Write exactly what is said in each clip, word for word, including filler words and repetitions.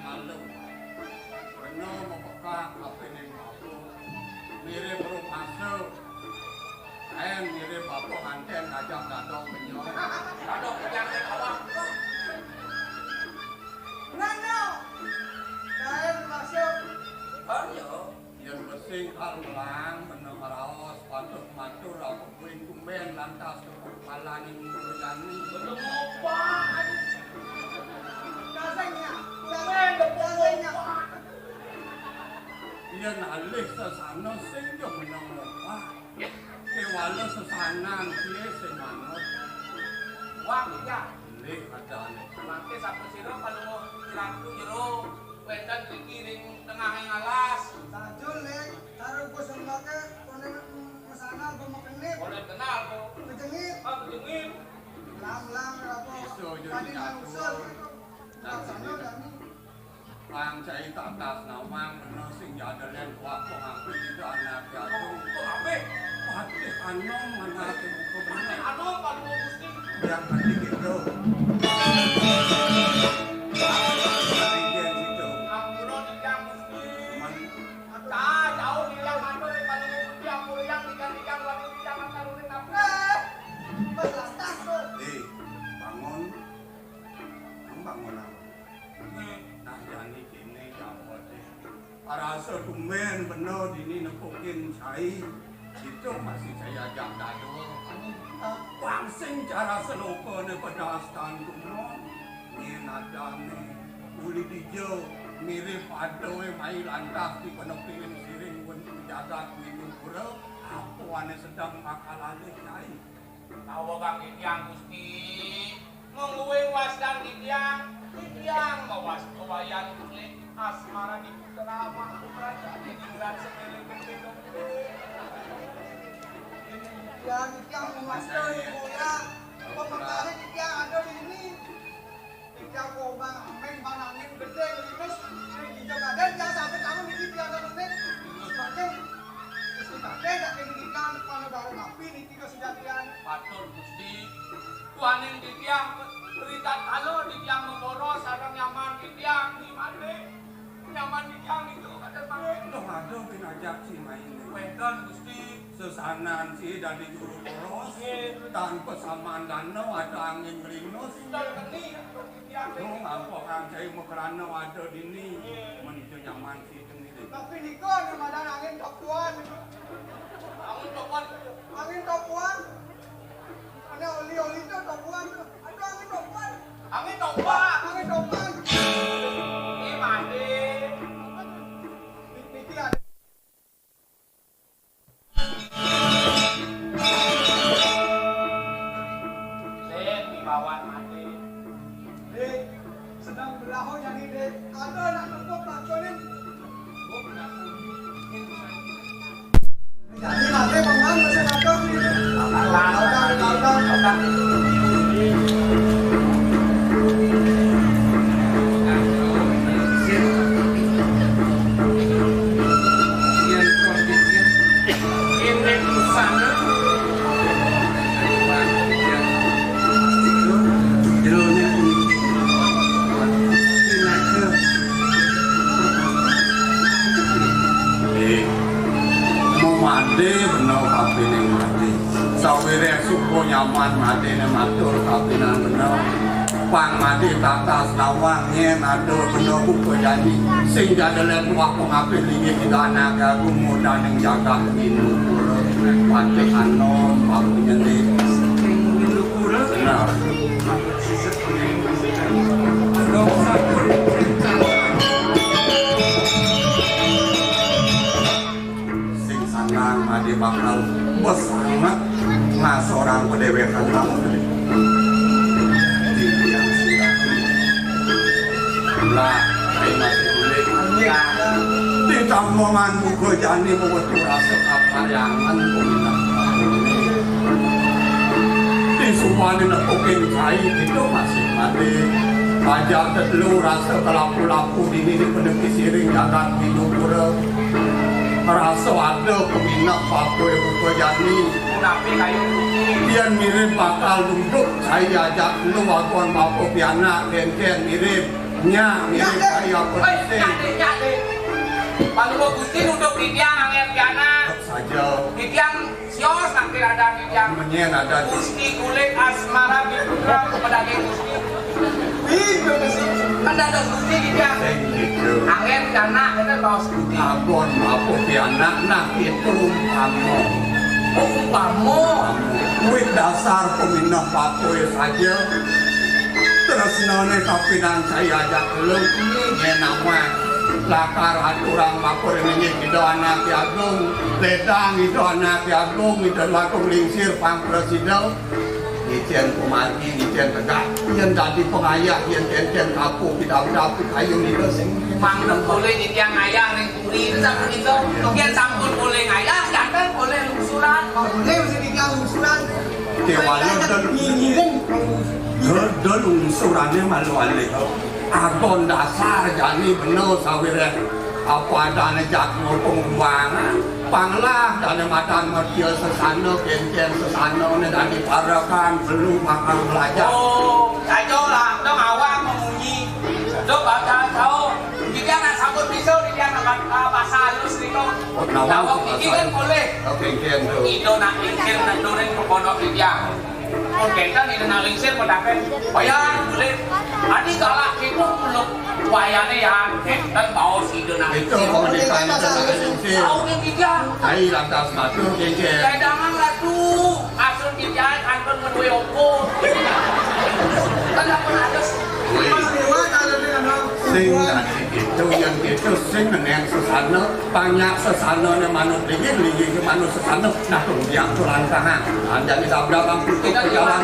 Malu. Kena mepekak ape ning aku. Mirip rumasa. Kaen mirip apa nganten ngajak dadong kenyong. Dadong kenyong ning awak. Nano. Kaen masuk. Oh, iya. Yen besing kal melang, meneng raos, patut matur, aku kuing tumben lantas kepalani minggu jani. Betul apa? Dasengnya, dasengnya. Yen alih sesana sing jo meneng opak. Kewala sesanan kie sing manut. Wah, iya. Lih adane. Mangke sapa sira panuwun pirantu jero wenten mriki ring tengahing alas. Sajul, Lik, karo Gus Embake kono mesana go mekenit. Kono kenal to. Kejengit. Ah, kejengit. Lam-lam apa? Iso aja tadi diatur. Manusa gitu. Nah, sana sini. Dani. Pang cai tatas nawang kena sing jadelen kuat pengaku tidak anak jatuh. Kok ape? Patih anom manake buka bener. Patih anom, Pak Gusti. Yang tadi gitu. Patih yang gitu. Ampura titiang Gusti. Man- Cah, jauh titiang matur ring Pak Gusti, ampura yang titiang, titiang wani titiang matur ring napi. Eh, wis lantas to. Eh, bangun. Nang bangun aku. Nah, jani kene jawab deh. Arasa tumben bener dini nepukin cai. Itu masih cai ajak dadua. Wang sing cara selokane pedastan tumon. Nyen adane uli dija mirip adoe mai lantas di penepiin siring wentu jagat windu pura. Apa ane sedang bakal alih cai? Tawa kang titiang, Gusti. Mung luwih wastan titiang, titiang mawas kawayan kulit asmara di putra amak putra jadi di bulan sembilan belas. Titiang, titiang mewasta ning bola. Pemekare titiang ada dini. Titiang kobang amin, bang angin gede, ngelinus. Ning dija kaden, titiang sampe taun niki titiang ada menit. Ngelinus makin. Gusti kaden, dak kene titiang, panebaran api niki kesejatian. Matur, Gusti. Tuaning titiang, berita kala titiang memboro sareng nyaman titiang, di mane? Nyaman titiang niku kados mangke. Loh, ada pinajak si maine. Wenten, Gusti. Sesanan si dadi juru boros, nggih, tanpa saman dana ada angin ngerinus. Sudah keni, titiang. Loh, apa kang cai makrana ada dini? Nggih. Menuju nyaman si. Tapi nika anu madan angin topuan. Angin topuan. Angin topuan. Ana oli-oli to topuan. Aduh, angin topuan. Angin topuan. Angin topuan. Ini mati. Niki ada. Dik, iwawat mati. Dik, sedang belaho nyari, Dik. Ada nak tempat lakonin. Jadi mati, Paman, masih kacau nih. Lautang, lautang, lautang. Yen kok dikir, ini sana. Jerone kuwi. Pinake. Eh, mau mati bener kabine mati. Sawire suku nyaman matine matur kapinan bener. Pang mati tatas nawang yen ada kena buka janji. Sing jadelen wah pengapih linggih kita anak aku mudaning jagat Windu Pura. Patih anom, aku nyelip. Windu Pura? Benar. Sing sanang ade bakal besanget ngasorang padewekan kamu gede. Titiang sira. Lah, ayo masih kulit. Di tampongan muka jani mewetu rasa kakaryangan peminat. Di sumpane nepukin kai kita masih mati. Aja tetelu rasa kelapu-lapu dini di peneki siring jagat Windu Pura. Rasa ada peminat bapa buka jani. Napi kayu? Yen mirip bakal duduk, saya ajak lu agon bapa pianak, ken-ken mirip. Nya, mirip kaya apa? Éh, sih? Nya deh, nya deh. Palungguh Gusti nuduh titiang anggén pianak. Saja. Titiang sios nangkil adat titiang. Menyén adat. Gusti kulit asmara piputra kepada Gusti. Kan dados Gusti titiang. Sing gitu. Anggén pianak, kan baos Gusti. Agon apa pianak, nah itu umpama. Oh, umpama. Kuwi dasar pemindah papoy saja. Tresnané kapinancaya ajak telu, nyén awak. Lakar aturang matur inggih Ida Anaké Agung, ledang Ida Anaké Agung, Ida Agung Lingsir pang prasida. Ngicén kumargi, ngicén tegak, yén dadi pangayah, yén kénkén kapu, pidabdab, pikayun Ida sing. Mangda polih titiang ngayah ring puri, sapunika. Yén sampun polih ngayah, janten polih lungsuran. Polih mesti titiang lungsuran. Kéwala dan ngiring. Dol, dol lungsurané malu alih. Agon dasar jani bener sawiréh apa adané jadma pangumbangan. Panglah dané madan mertia sesana, kénkén sesanané dadi parekan, belu bakal belajar. Oh, saja lah, dong awak memunyi. Dong bakal tahu. Titiang nak sabut pisau, titiang nak basa halus niku. Oh, nawang. Nawang iki kan polih. Oh, kénkén to. Ida nak lingsir nedurin ke pondok titiang. Mun kénten Ida nak lingsir mataken, "Bayan, kulit. Adi galak kitu kuluk wayané ya, kénten baos Ida nak lingsir." Itu pendidikan Ida nak lingsir. Tahu nih titiang. Ai lantas matur kénkén. Saya dangan lah tuh, asun titiang kantun ngeduwe opo. Kan dak pernah ada. Wih. Sing dadi gitu, yén gitu, sing ngenén sesana. Banyak sesanané manut linggih, linggih manut sesana. Nah, kemudian tulang tangan. Anjani sabda kang putuk pejalan.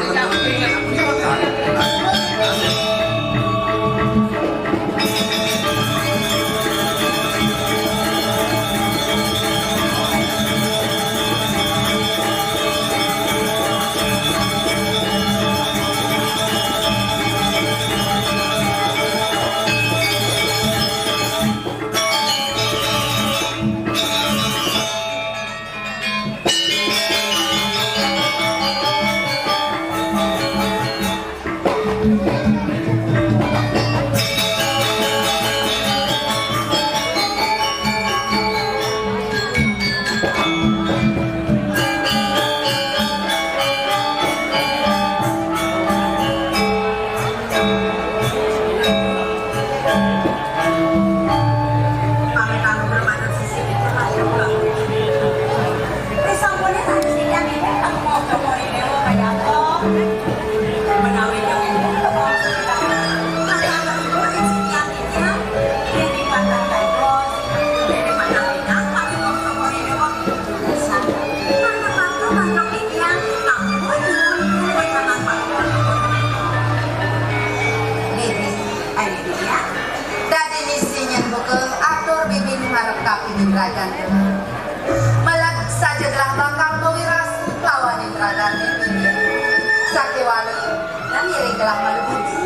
Pamit-pamit belum ada sisi itu, Pak. Wis sampune tadi sing niki temu apa mau ini, oh, kayak apa? Menawi yang itu, apa maksudnya? Maka itu, yang sing niki, yang di mata terus, jadi menawi apa, apa mau ini, oh, bisa. Maka, maka, maka, ini yang aku nyuwun, mereka nampak. Ini, ini, ini, ya. Dadi misi nyén buka atur bibi ngarep kapingin ragan gelah. Melek saja gelah bakal mawi rasa lawaning ragan bibi. Sakéwala nang ngiring gelah malu biji.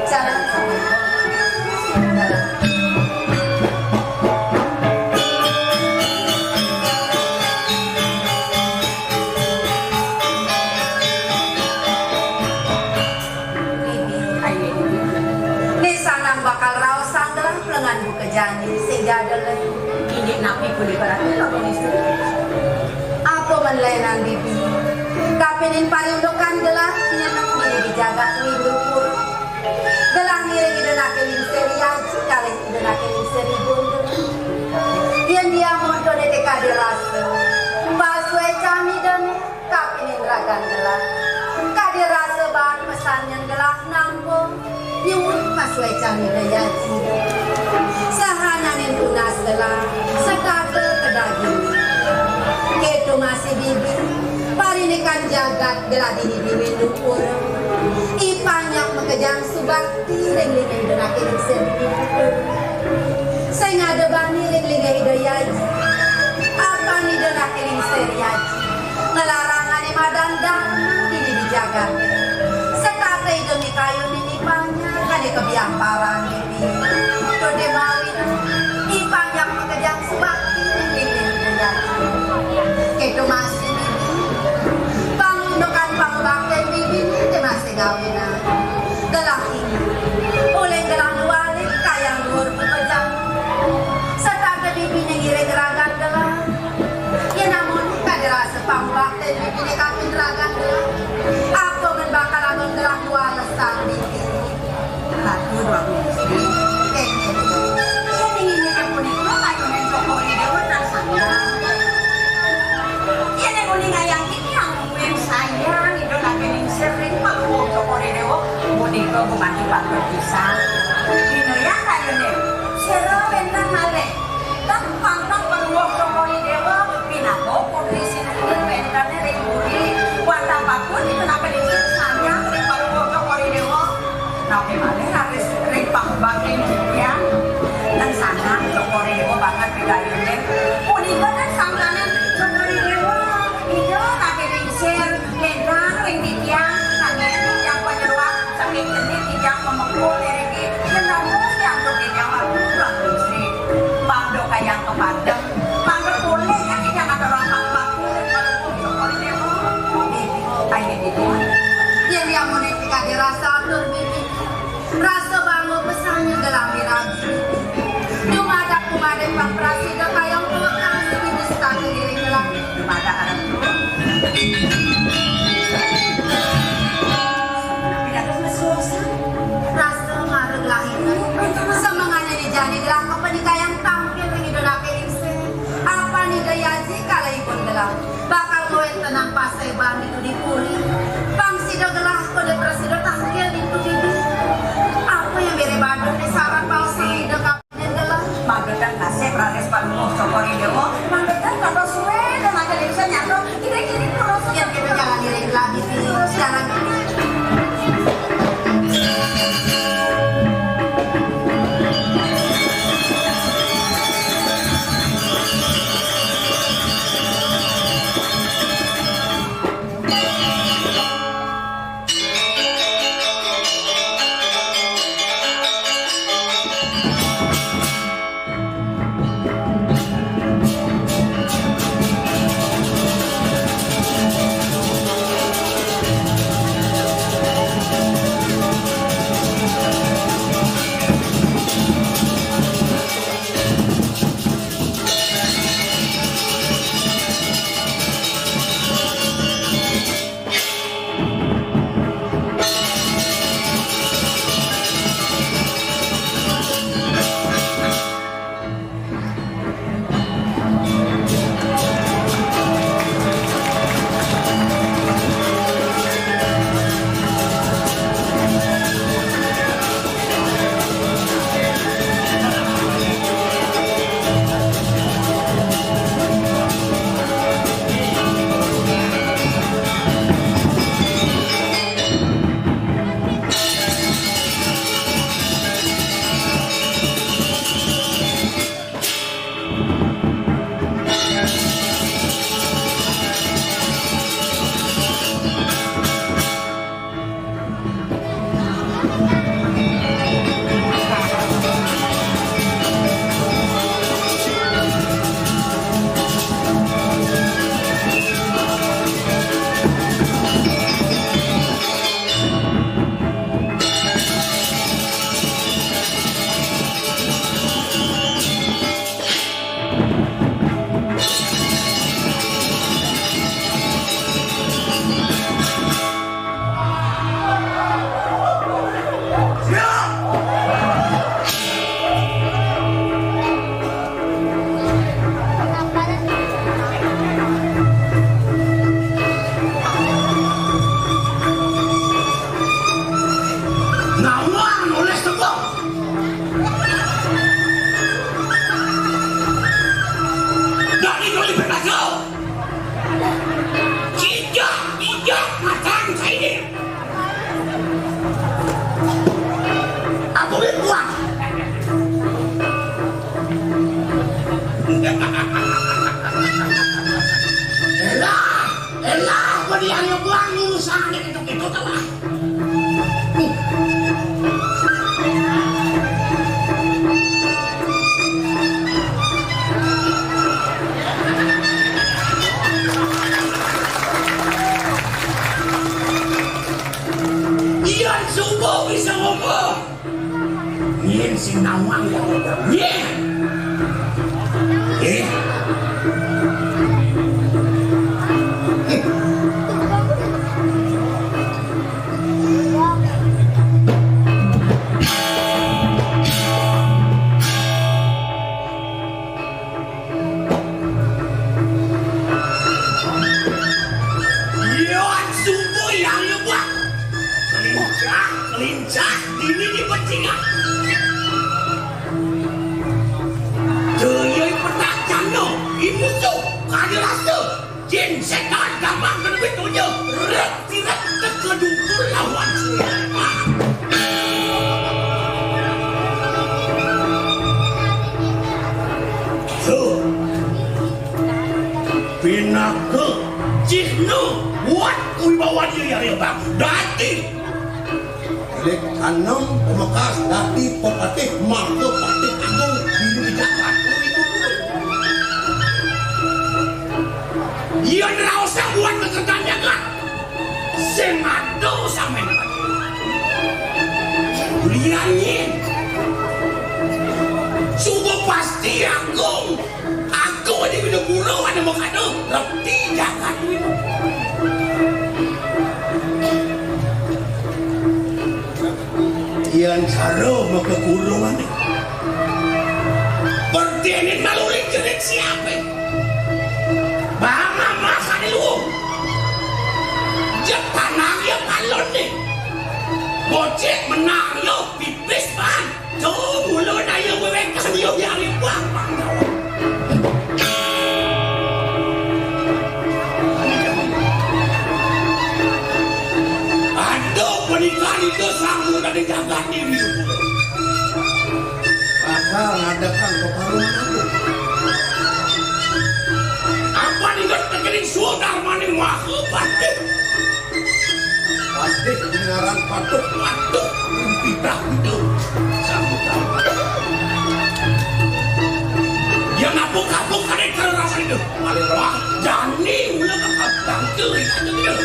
Jangan sampai. Bibi, ayo, Bibi. Né sanang bakal raosang gelah lengan buka janji sing ada lagi. Ini napi boleh barang ini, Bapak Istri? Apa menlainan Bibi? Kapinin parindukan gelah nyeneng diri di jagat Windu Pura. Gelah ngiring Ida Naké Lingsir Yaji kalih Ida Naké Lingsir Ibun. Yén dia monto dété kadé rasa, pasuécan Idané. Kapinin ragan gelah. Kadé rasa baat pesan nyén gelah nampa nyuwun pasuécan Ida Yaji. Sahananing tunas gelah, setata kedaging. Kéto masih bibi, parindukan jagat gelah dini di Windu Pura. Ipanyak makejang subakti ring linggih Ida Naké Lingsir. Sing ada bani ring linggih Ida Yaji. Apan Ida Naké Lingsir Yaji. Ngelarang ané madan dagang dini di jagat. Setata Ida mikayunin ipanyak ané kabiamparan dini. Kodé mawi ipanyak makejang subakti ring linggih Ida Yaji. Kéto masih bibi. Pangundukan pangubaktin bibi niki masih gawinan. Gelah ini. Uling gelah nuwari Bupati patut pisan. Dina yang kayuné, sira wénten malih. Tan pantang panuwuh Cokor I Déwa, pinaka putri sinuhun wénten ring puri. Wantah patut dikenaken izin sanjang ring panuwuh Cokor I Déwa. Napi malih raris ring pangubaktin titiang. Tan sanang Cokor I Déwa banget pikayuné. Punika tan sangkaning Cokor I Déwa. Ida napi lingsir. Lédang ring titiang, nanging titiang panyeroan, saking geni titiang pamekul iriki, yen namung diantuk titiang laku Tuan Gusti. Pangda kayang kepadem, pangda polih ya titiang aturang pangubakti ring Palungguh Cokor I Déwa. Ayo, Ibu. Yen amuné pikadi rasa atur mimih, rasa bangga pesan nyegelang di rabi. Dumadak kumadé pang prasida kayang pawekang sing nistaka diri ngelah. Dumadak arep. Napi dados mesusan? Rasa mara gelahina. Semenganya di jani gelah kapanikayan tampil ring Ida napi lingsir. Apan Ida Aji kala ipun gelah. Bakal ngwéntenang paséban ditu di puri. Pang sida gelah koné prasida tangkil ditu dini. Apa yang bere badut di sarat paosan Ida kapanyen gelah? Magetan kasih raris panuwuh Cokor I Déwa. Magetan kada suwé dan ada desa nyata. Kira-kira terus yang kita jalani lagi di sekarang ini. Nawang nulis tembung. Dadi nulis berkaca. Ijah, ijah, matan saini. Aku wis kuat. Elah, elah, kok dia ngebuang urusan itu, itu telah. Iya, subuh bisa ngomong. Nyén sing nawang ya, nyén. Eh. Iya, subuh ya, ya, Pak. Kelincah, kelincah, Setan gampang kena pitunya. Rek tirek teka dukul lawan Sulaiman. Tuh. Pinaka cihna buat wibawa dia ya, Bang. Dadi Lik anem pamekas dadi pepatih mangka patih agung di jagat. Yen raosang buat kekertan jagat, sing ada sampeyan. Lianin. Suba pasti agung. Aku di Widupura ana makada reti jagat Widupura. Yan cara maka kurungan ni. Pertene malu ling jerit siape? Bama makan luung. Jepanang ya palon ni. Bocek menang yo pipis pan. Tuh, mula daya wewengkon yo diari bang Pandawa. Ada pernikahan itu sanggup dari jagat ini. Bakal ngadakan petarungan agung. Apa nih, Gus? Tekening Sudarmaning Mahapatih. Pasti kedengaran patuh, patuh. Tidak itu. Sambut, sambut. Dia napuk-napuk kali kalau rasa itu. Paling roh, jani ulah kakak tangkil itu dia.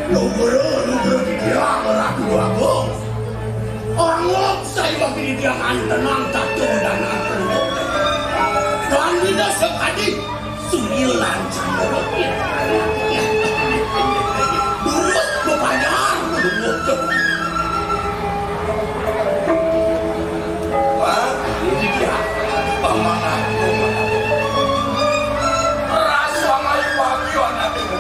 Lugra, lugra titiang Ratu Agung. Anggap saya bagi titiang antenang tato dan antenang. Dan dina sekadi Sunilan Chandra. Durus bepajar, durus. Wah, ini dia. Pamanah. Rasa mayu bagi anak ibu.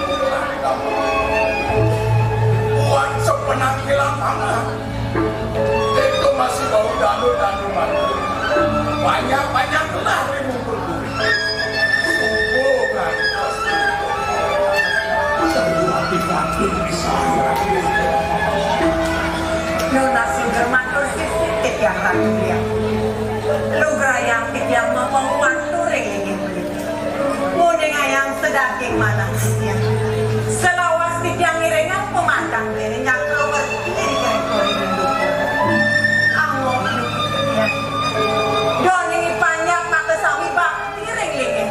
Buat sepenangkilan anak. Itu masih bau dadu-dadu madu. Banyak-banyaklah ribu berguru. Subuh ngantos. Semua dibantu bisa. Nunas sudah matur sisip titiang Ratu Hyang. Lugrayang titiang mamang matur ring inggih punika. Muning ayam sedaging manah titiang. Selawas titiang ngiringang pemandang dene nyakrawerti ring kori induk. Among titiang. Doning panjak maka sami bakti ring linggih.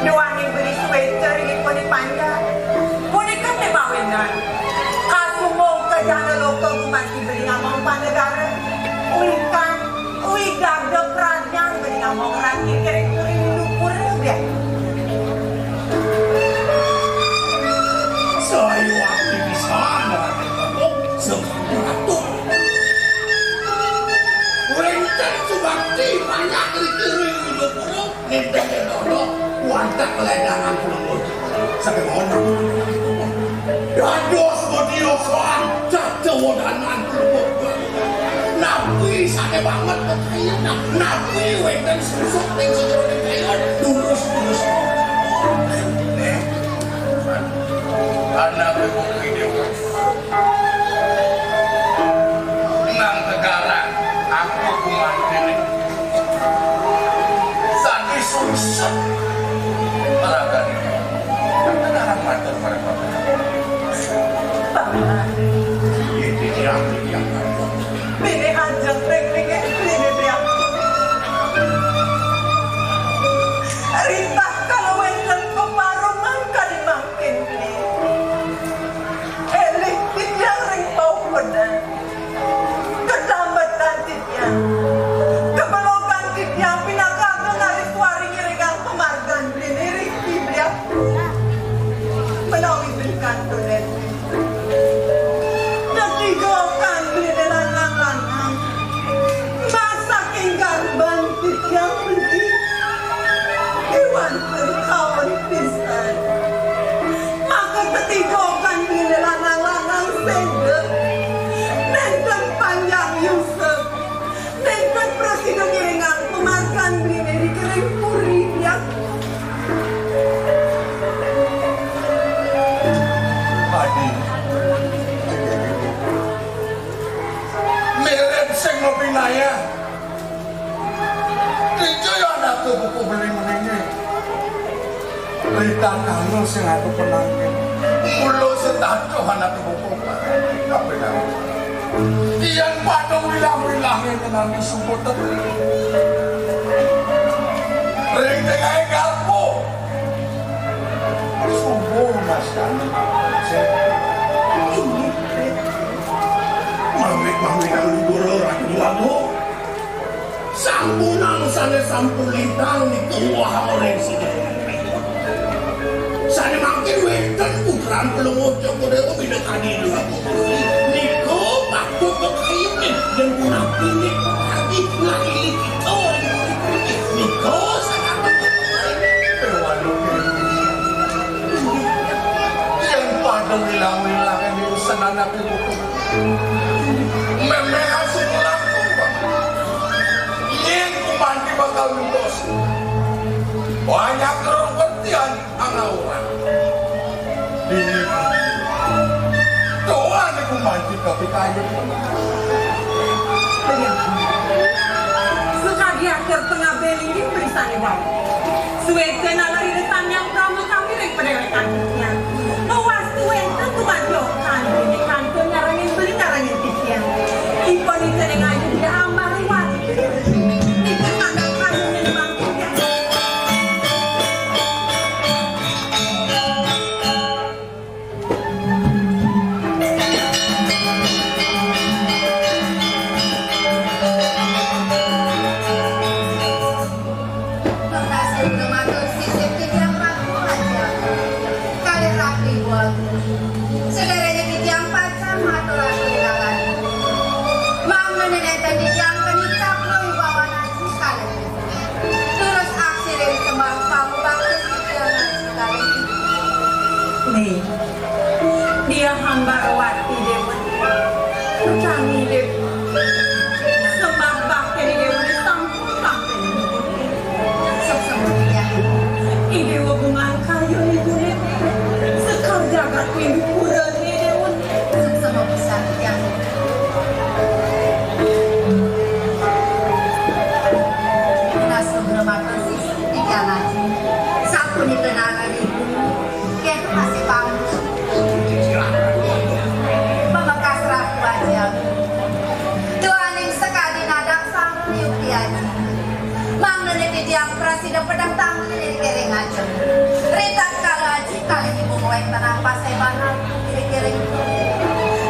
Duaning beri suweta ring ipun panjak. Punika pimawinan. Kasumbung ka jana loka gumanti beri among panegara. Uikan Uwi gagah pranyan beri ngomong rati kering kering lukur ya. Saya waktu di sana, seperti ratu. Wenten subakti banyak kering kering lukur. Nenten dono, wantah keledangan kulungut. Saking ono. Dados modiosan, cacawodanan kulungut. Napi sane banget kekayen, napi wenten susuk ning sajeroning kayen, durus-durus. Anak ibu video. Nang tegarang, aku kuman diri. Sandi sungsep. Maragane. Tegarang matur pada Paman. Paman. Bini ajeng ring, ring, ring, ring. Ritatkala wénten peparungan kadi mangkin, élih titiang ring paukudan. Kedambetan titiang. Kebelokan titiang pinaka ageng aris wari ngiringang pamargan bini ring Biblia. Menawi beli kantun. Tetiga kantun lanang-lanang. Masaking garban titiang beli. Iwan kawan pisan. Maka tetiga kantun lanang-lanang séda. Nénten panjang yuswa. Nénten prasida ngiringang pamargan bini ring puri, ya. Adi, mirib sing mabinaya. Dija ya anak buku beli menenge. Ritatkala sing aku penangkin. Mula setata anak buku. Tapi nang. Yen padha wilang-wilange ngenani sumput tebel. Ring tengahing garpu. Subuh Mas Danu. Inggih, Rit. Mamit-mamit kang libur ora kuwagu. Sampunang sané sampun lintang niku wah ring sida. Sané mangkin wénten putran Pelungguh Cokor Dewa Bidakari Dua Putri. Niku patut kekayuné dan gunapiné lagi lagi kita ring murid-murid. Niku sangat. Yen padha wilang-wilang ning senanané buku. Memeh asung langkung, Bang. Yen kumanti bakal nulis. Banyak kerempetian ana orang. Dini. Tuhan kumanti tapi kayu. Sakadi atur tengah belinggih berisané wau. Suwéken ala ira sanyang prama kami ring padéwékan titiang. Mawastu wénten kumadyokan dene kantun nyarengin beli nyarengin titiang. Ipun itening ayu dia ambar liwat. Nika tandang kami nyembang titiang. Pungkasan dumatur sisip titiang Prabu Raja kalih Ratu Ibu Agung. Sadéréngé titiang pacang matur atur inangan. Mangda nénten titiang kenicap wibawan aji kalih. Terus aksirin sembah pangubakti titiang aji kalih. Nih. Dia hamba Rewati Dewa. Petani Dewa. Sembah bakti Dewa sampun sampai. Suksma ya. I Dewa bungan kayu ibu Dewa. Sekar jagat pindu pura Dewa. Suksma pisan ya. Kita segera makan sisi tiga lagi. Sampun dikenal lagi. Kéto masih bangun. Pamekas Ratu Aji Agung. Duaning sakadi nadak sareng Yuki Aji. Mangda titiang prasida pedang tangan ring kéring ajeng. Ritatkala aji kalih ibu wénten pasébanan ring kéring.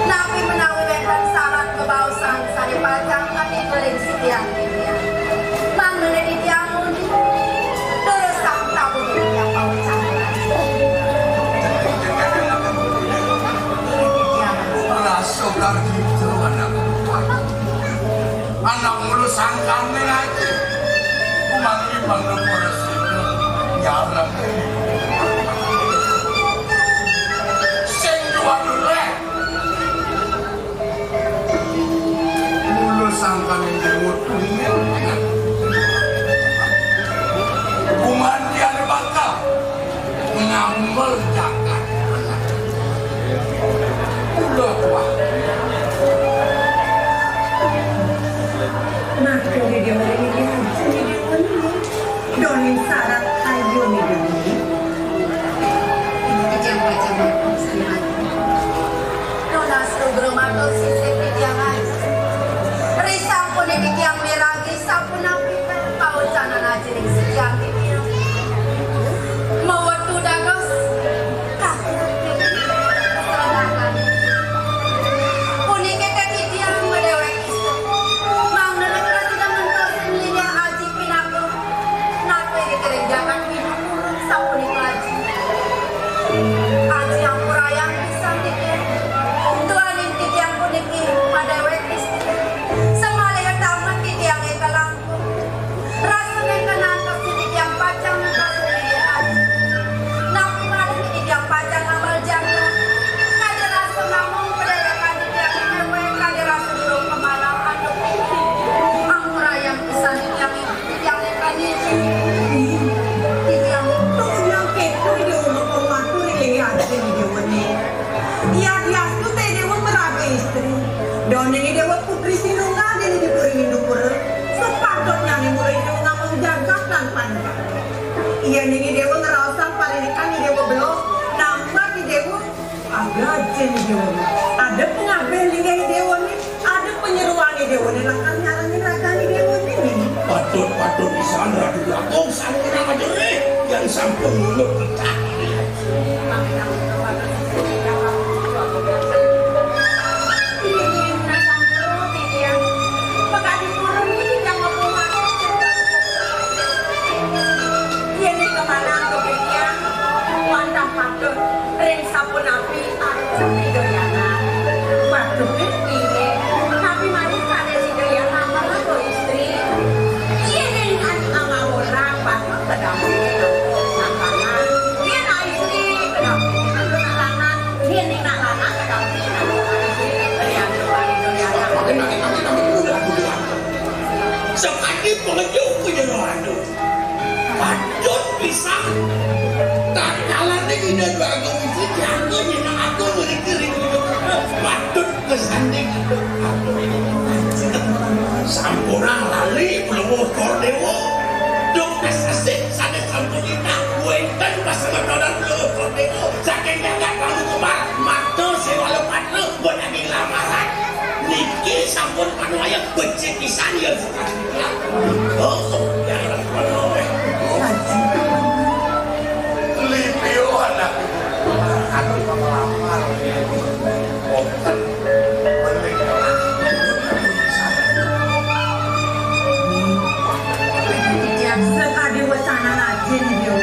Napi menawi wénten sarat bebaosan sané pacang ati ring sitiang titiang. Mangda titiang Durus sang tabu yang mau cantik. Rasa kaki itu anak. Anak mulu sangkane ngaji. Umangi bangga pada sini. Nyalam. Sing dua dulek. Mula sangkaning déwa tunggal. Gumantian bakal ngamel jagat. Mula kuah. Nah, ini dia, ini dia, ini dia, ini. Doning sarat ayu nih, Doning. Sampun muluk. Yen ing kemanang kepikiran, wantah patut ring sapunapi arep Ida Hyang. Waduh, inggih. Napi malih kade Ida Hyang malah to istri? Yen ing an-, angawulang patut kedampingi nangkok sangkalan. Yen istri kedampingi nangkok lanang, yen ing lanang kedampingi nangkok istri. Yen Ida Hyang. Makin, makin, makin, makin mudah, mudah. Sakadi pengejuk ke jero anu. Patut pisan. Tatkala ning Ida Dwagung Wiji jaga nyenak aku mriki ring Ida. Patut kesanding. Sampurang lali pelungguh Kor Dewa. Duk asasih sane sampun nitah wenten pasemetonan pelungguh Kor Dewa. Saking jagat Palu Kembar, mata sing wala patra, buat daging lamaran. Niki sampun panuwaya becik pisan ya. Oh, ya, ya, ya. Lipio anak. Aduh, mama lapar. Boten. Beli. Sakadi wecanan ajin, Dewa.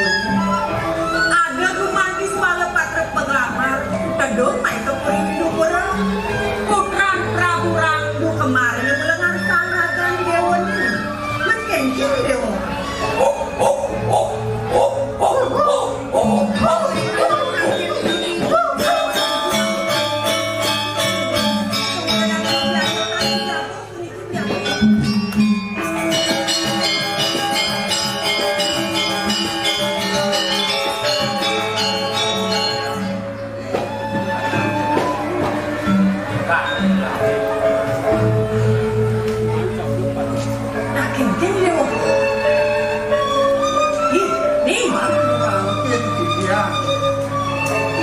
Ada gumanti sewala patra penglamar, tedung main ke puri dukuran. Putran Prabu Rangdu kemarin ulengan sang ragan Dewa ni. Mungkin gini, Dewa. Nah, geng-geng, Dewa. Ih, nih. Mangkin, Dinda.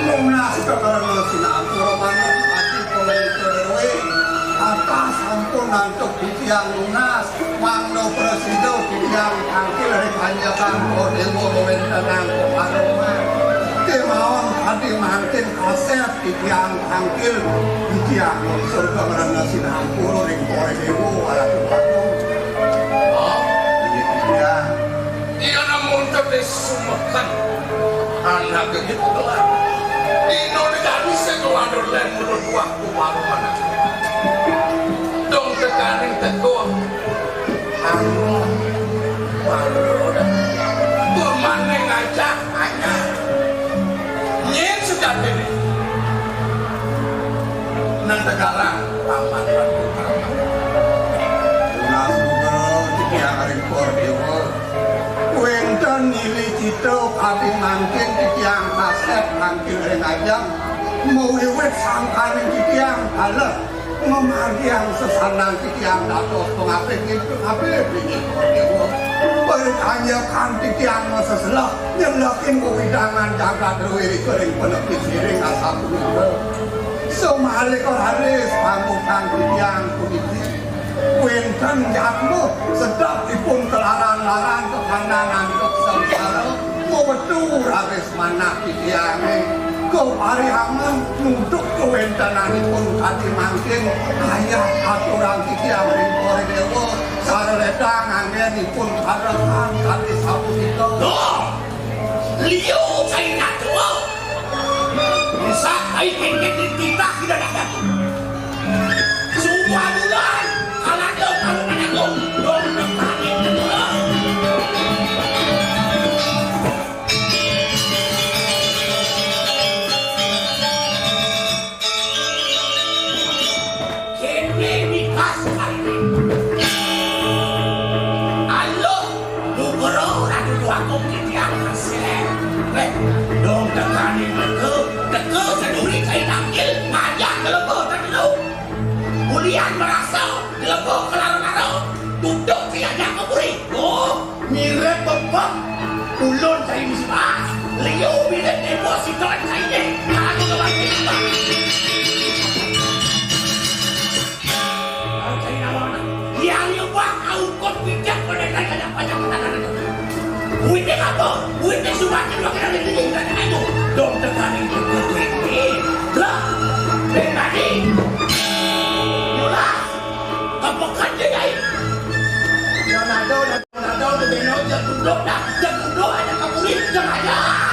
Nunas kakarena sinampura manut ati pamrintah Dewi. Atah sampun antuk titiang nunas. Mangda prasida titiang tangkil ring panjakan Kor Dewa kawentenan pamareman. Kemawon kadi mangkin kasep titiang tangkil, titiang nunas kakarena sinampura ring Kor Dewa Ratu Agung. Oh, inggih titiang. Iya namun tetes sumekan. Anak itu telah. Dino di kami sekeluar lem menurut waktu baru mana. Dong tekaning teguh. Anu, baru udah. Tur maning ngajak anyar. Nyin sudah dene. Nang tegarang paman. Tunas putra titiang ring Kor Dewa. Wenten nili cita kadi mangkin titiang kasep mangkin ring ajeng. Mawiwit sangkaning titiang kalah. Mamargiang sesandang titiang dados pangapit ing pangapit inggih Kor Dewa. Parikanyakan titiang maseselah nyelekin wewidangan jagat Dewi ring penepi siring asapunika. Samalika raris pamupang titiang puniki. Wenten jadma sedep ipun kelaran-laran kakandan antuk sangsara. Mawetu raris manah titiange kapariangan nuduk kawentenanipun kadi mangkin ayah aturang titiang ring Kor Dewa, sareledang anggenipun karekan kadi sapunika. Duh! Liu kai katua! Bisa kai kengkeng dititah tidak dapat. Sumua bulan, kalada kalu padaku. Dong, dong, dong. Kene nikas kali. Aluh, Nugroho Ratu Agung titiang kasih. Weh, dong tekani teka, teka seduri kai tangkil, ngajak kelebah telu. Ulian merasa, kelebah kelara-lara, tutup si ajak keburi. Oh, mirip bebek, ulun kai musibah, liu mirip tempo sidon kai deh. Nah, aku kembali musibah. Yang nyumbang aukot pijak pada kaya banyak petananan. Witnya apa? Witnya Subatin lo kena dinding, kena itu. Dong tekaning cukup ini. Lah, Ben Badi. Yolah. Kapekat dia, Yai. Leonardo, Leonardo, tu Beno, jatuh dok dah. Jatuh dok, ada kapulit, jangan aja.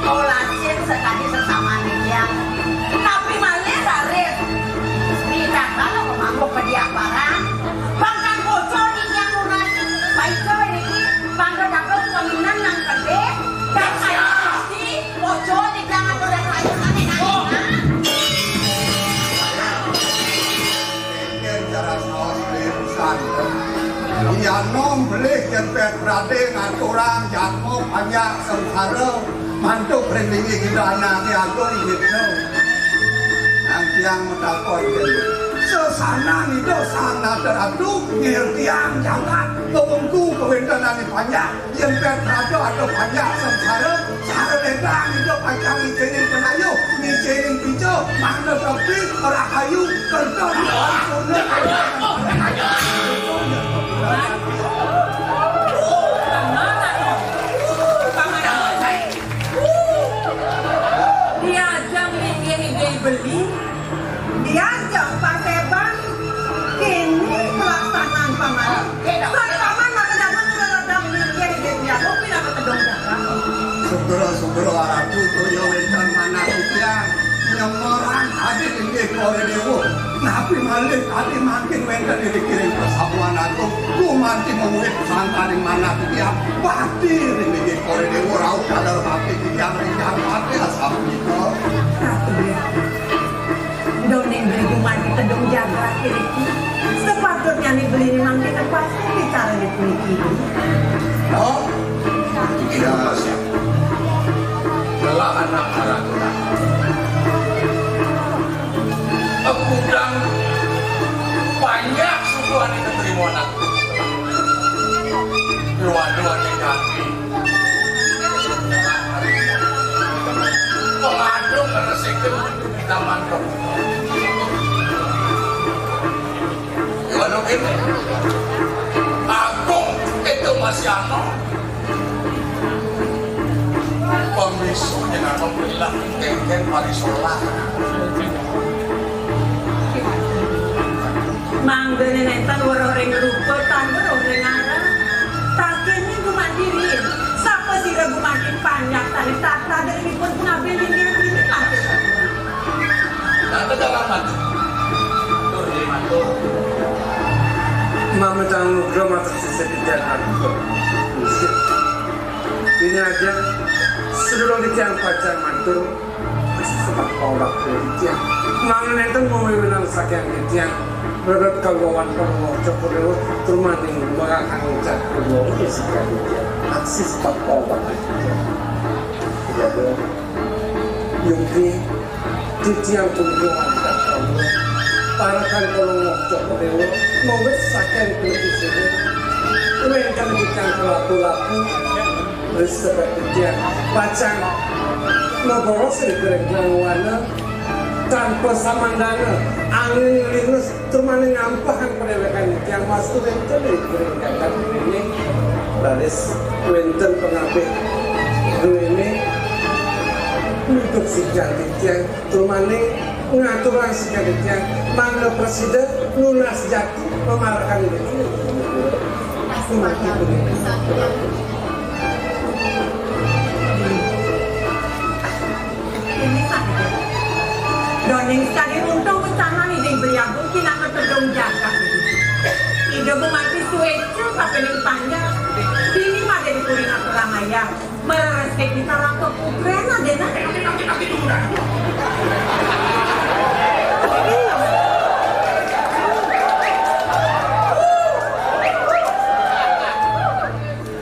Tulasin sekadi sesama titiang. Tapi malih raris. Mita kalau manguk pediaparan. Bangkan bocor titiang lunas. Baik ke niki, bangga dapat keminan nang gede. Dan saya pasti bocor titiang atau dan lain aneh-aneh. Yen cara saos lirusan. Iya nom beli yen pet berade ngaturang jatuh panjang sengsara mantuk ring linggih kita anake agung gitu. Nang tiang metakon yen sesana nida sang nata ratu ngirtiang jagat kewengku kewentenane panjang. Yen pet rada ada panjak sengsara, sara ledang idup pacang ngicéning penayu, ngicéning pica, mangda tepi, rahayu, kerta, sampurna. Diajeng linggih-linggih beli, diajeng paseban, kini pelaksanaan paman. Paman maka jago sudah datang linggih-linggih, aku pindah ke tedung jaga. Sugra-sugra aratu toya wénten manah titiang nyemerang adi linggih Kore Dewa. Napi malih adi mangkin wénten ing kiring persamuan agung, gumanti mamuhit santaning manah titiang bakti ring linggih Kore Dewa rauh kadar bakti titiang ring jagate asapunika. Ratu Déwi, doning beli gumanti tedung jagat iriki. Sepatutnya ni beli ni mangkin lepas bicara di puniki. Oh, iya, siap. Lelah anak aratu. Kudang banyak sukuan itu terima anak. Dua-duanya ganti. Pengadung resik di taman. Lalu ini agung itu masih ano. Pemisu dengan pembelah kengkeng parisolah. Mangdene nenten weruh ring rupa tan weruh ring arah. Takin minggu mandirin. Sapa sira gumanti panjak tali tata dari pun pengambil dinding dinding lagi. Nah, tegalaman. Tur, lima tur. Mama tanggung drama tersisa di jalan. Ini aja. Sedulur di tiang pacar mantul. Sebab Allah kuwi titiang. Mangda nenten mawiwinan saking titiang. Redet kaluwan Panguwa Cokor Dewa, tur maning mengakang ucap kedua itu saking titiang. Aksi sebab Allah kuwi titiang. Ya, Bro. Yuki, titiang punika wantah kaula. Parakan Panguwa Cokor Dewa, mawit saking televisi. Wénten titiang pelaku-laku. Wis sebab titiang pacang maboros ring wana tanpa samandana, angin linus, tur maning ngampehang padéwékan titiang mastu wénten ring jagat ini. Raris wénten pangabih ini nutup sikian titiang. Tur maning ngaturang sekadi titiang mangda prasida nunas jati pamarakan ini. Ini saja. Doning sekadi untung bersama ning beliabu kinaka tedung jagat. Ida mati suéca kapining panjang. Dini made dikuring aku ramaya. Marasik kita rangka putra nadena.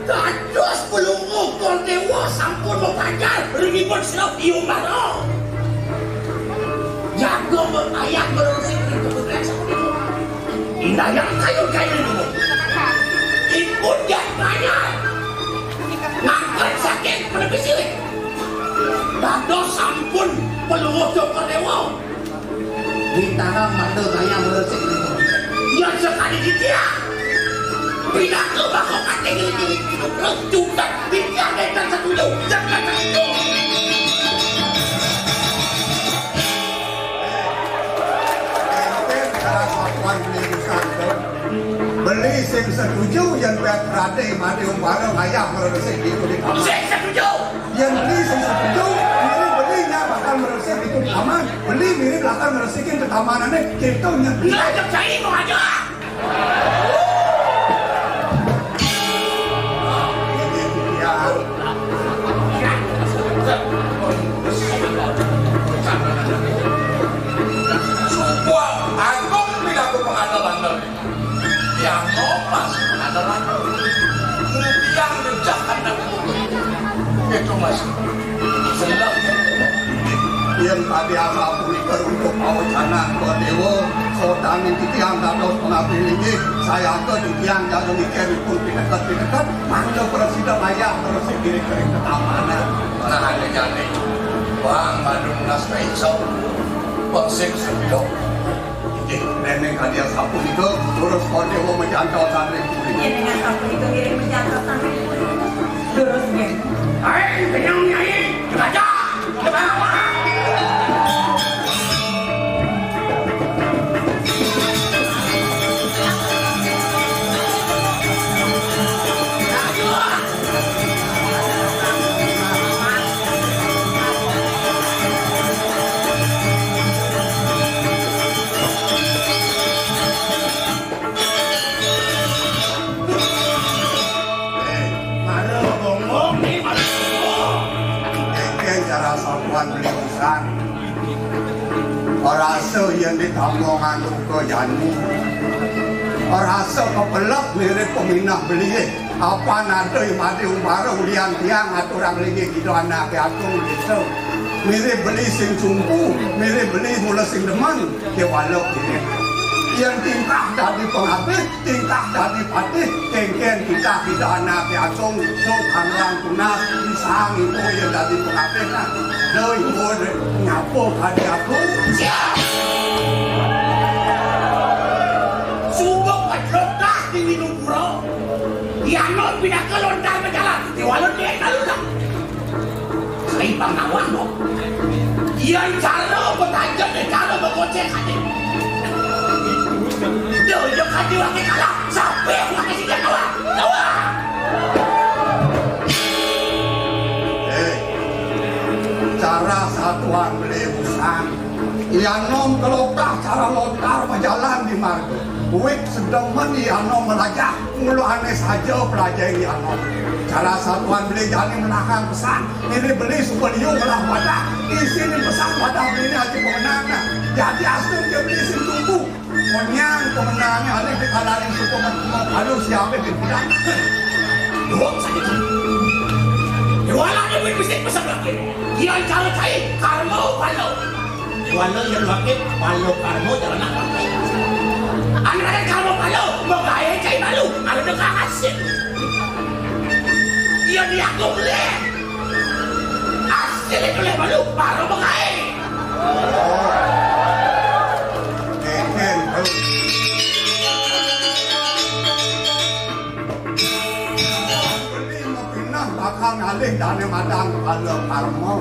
Dados pelungguh Kor Dewa sampun mapanjal ringipun sira piumbara. Jaga berayah berusik ring keputra sampun. Indayang kayu-kayu dulu. Ipun jan panjal. Ngangkat saking penepi silik. Dados sampun Palungguh Cokor Déwa. Bintara mata gayam resik niku. Yén sakadi titiang. Pinaka baka kating ngiring-ngiring pinunggul, cutet titiang nénten setuju. Seket setuju. Énten salah sapuan beli urusan to. Beli sing setuju yén pét pradé madé umpara gayam resik niku di kamar. Sing setuju. Yén beli sing setuju, ngiring beli nyak bakal ngresik itu taman. Beli ngiring bakal ngresikin tetamanané, kéto nyak. Ngajak cai mau aja. Ini dia. Sumpah agung pidato pengadilan. Tiang nomas adalah tiang rejakan dan itu, Mas. Seneng. Yén tadi asapunika runtuk pawecanan Déwa, sodaning titiang dados pangabdi linggih, sayaka titiang jaga mikir ipun pineket-pineket, mangda prasida mayah terus kiri kering tetamanan. Nah, ane jane. Bang Madung Nas Kaiso, Bang Sing Sudok. Inggih, nene kadi asapunika, terus Déwa majantos santri puri. Nene asapunika ngiring majantos santri puri. Terus nggih. Ae, kenyang nyai, raja, kebawa. Eh, mara bongong ni, mara bongong. Engkén cara sapuan beli usan. Rasa yén ditambongan luka jani. Rasa kepelek mirip peminah beli. Apan ada mati umpara ulian tiang aturang linggih Ida Anaké Agung désa. Mirip beli sing sumpu, mirip beli mula sing demen, kéwala mirip. Yén tingkah dadi pengabih, tingkah dadi patih, kéngkén titah Ida Anaké Agung, tuk hangrang tunas, bisa ngiku yén dadi pengabih, nah. Doi, doi, nyapa kadi aku? Siap! Sungguh keclokah di Winupura. Yano pinaka lontar majalan, kéwala dék kalu dah. Sai pangawang kok. Yén cara betajem, cara begocek ati. Duh, yo kadi waké kalah, sampai waké sing kalah. Kalah. Eh, cara satuan beli usan. Yano kelokah cara lontar majalan di marga. Wit sedemen yano melajah. Mula ané saja pelajai di anom. Cara satuan beli jani menahang pesan. Ini beli suka liu ngelah wadah. Isi ni pesan wadah beli ni aja pemenang nah. Jadi astung dia beli sing tunggu. Monyang pemenangnya alih di kalaring suka mau kalu siapa di bulan. Dua saja. Dua lagi beli mesti pesan lagi. Dia cara cai karma palo. Iwalo yang wakil, palo karmo jalan apa? Anu ada karmo palo, mau gaya cai malu, ada dengan hasil. Iya dia aku boleh. Hasil itu leh malu, baru mau gaya. Beli mapinah bakal ngalih dané madan pala karma.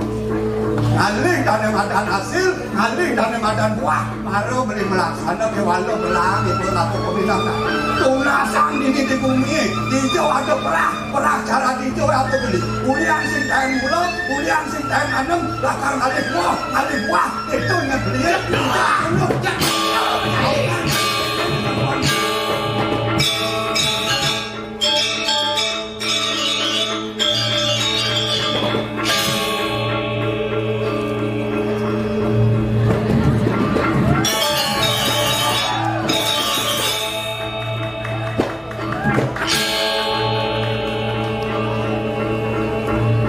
Ngalih dané madan hasil, ngalih dané madan buah. Mara beli melaksana kéwala belang ibu latu pepinah. Tunasan dini di bumi, dijo ada perah, perah cara dijo apa beli. Ulian sing taen mula, ulian sing taen anem, lakar ngalih buah, ngalih buah. Itu nya beli.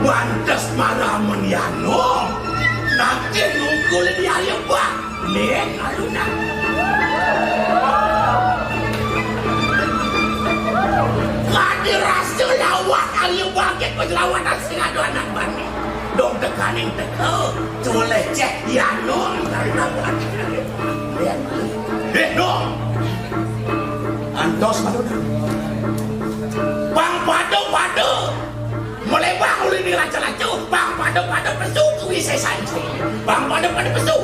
Pantes marah meniano. Nanti nungkul di ayo buah. Ning aluna. Kadi rasa lawan ayo bangkit penyelawan sing ada anak bani. Dong Tekaning teka, coleh ceh, ya, Nong. Eh, Nong. Antos, Madona. Bang pada-pada. Mulai bang uli ni laca-laca, bang pada-pada pesu kuwi sesan. Bang pada-pada pesu.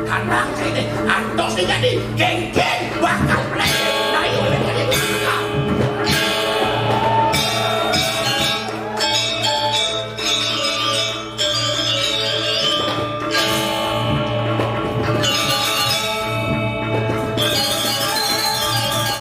Kandang saya ini, antos ni jadi, geng-geng bakal play.